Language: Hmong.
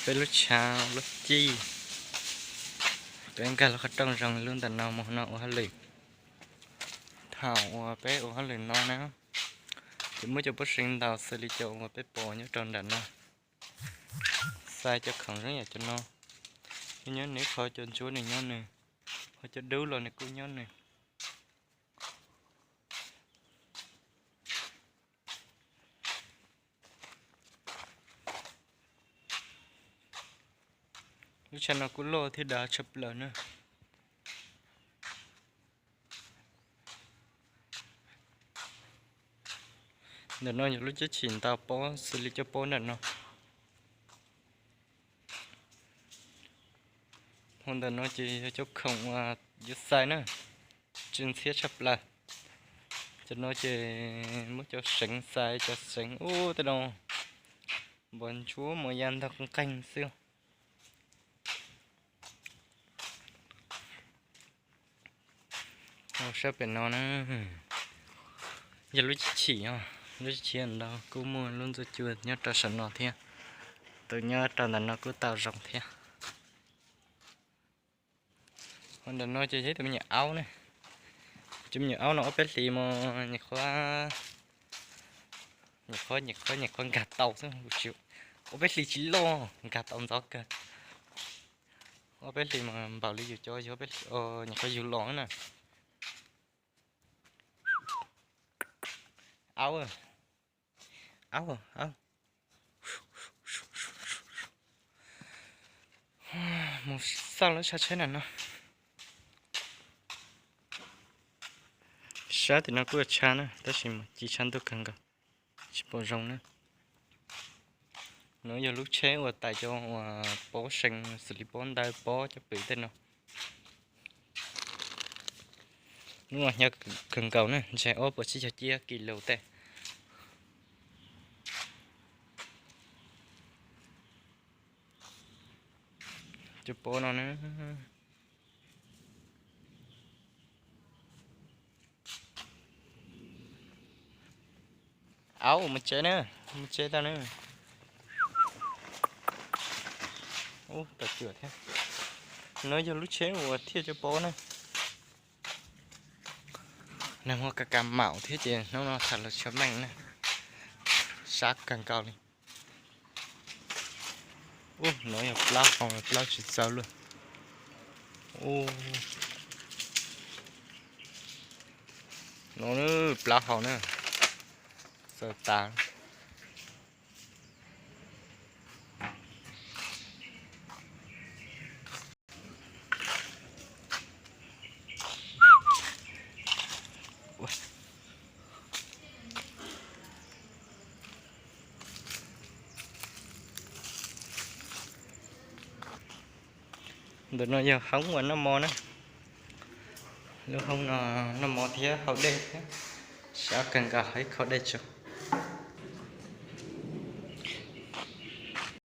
Peb lub tshav lub cij, peb nkag lub qhov rooj zoo lub ntawm no mus no ua hauj lwm. Thaum uas peb ua hauj lwm no na, ces muab cov pob seev ntaus xws li cov uas peb pom nyob rau nram no. Xais cov khoom zoo yam cov no, nws nyob nws, qhov cov ntsuab nws nyob nws, qhov cov dub los nws kuj nyob nws. Lub tshav no kuj loj thiab dav tshaj plaws na. Ntawm no yog lub cab chim ntaus pob xws li cov pob ntawm no. Hu ntawm no ces yog cov khoom uas yuav xais na, tsw ntxhiab tshaj plaws. Cov no ces muab cov seev xais, cov seev ub tej no, npog ntsuab mos ya ntog qeeg xwb. Sab pem no na, yog lub cab chim os, lub cab chim ntau kuj muaj lub ntxuav cua nyob rau saum no thiab. Tus nyob rau ntawm no kuj tau zoo thiab. Ho ntawm no ces yog ib tug me nyuam aub ne. Tus me nyuam aub no ob peb hlis mas nyuam qhuav, nyuam qhuav, nyuam qhuav, nyuam qhuav nkag tau xwb, ob peb hlis tsis loj nkag tau ntxov kawg. Ob peb hlis mas npaum li yus cov, nyuam qhuav yug los na. Aub, aub, aub. Mus xauj lub tshav tsheb na no. Sab tim no kuj tshav na tab sis mas ci tshav ntuj kawg nkaus, tsis pom zoo na. No yog lub tsheb uas tais cov uas pob seev xws li pob ntawd, pob cov pwm tej no. Lub no hnyav kawg nkaus na, ntshe ob puas tsib caug ciab kis lus tej. Cov pob no na. Aub, mus tsev na, mus tsev tau na. Ub, tau cuam thiab. No yog lub tsheb uas thiaj cov pob na. Nag hmo ka ka maum thiab ces hnub no tham lus tshuab meej na. Sab kawg nkaus li. Ub, no yog plaub hau, plaub tsis txawv luaj. Ub, no plaub hau na, txawv tas. Ntawm no yog hoob uas noj mov na. Lub hoob no noj mov thiab haus dej thiab. Sab kawg nkaus, ib khob dej tso.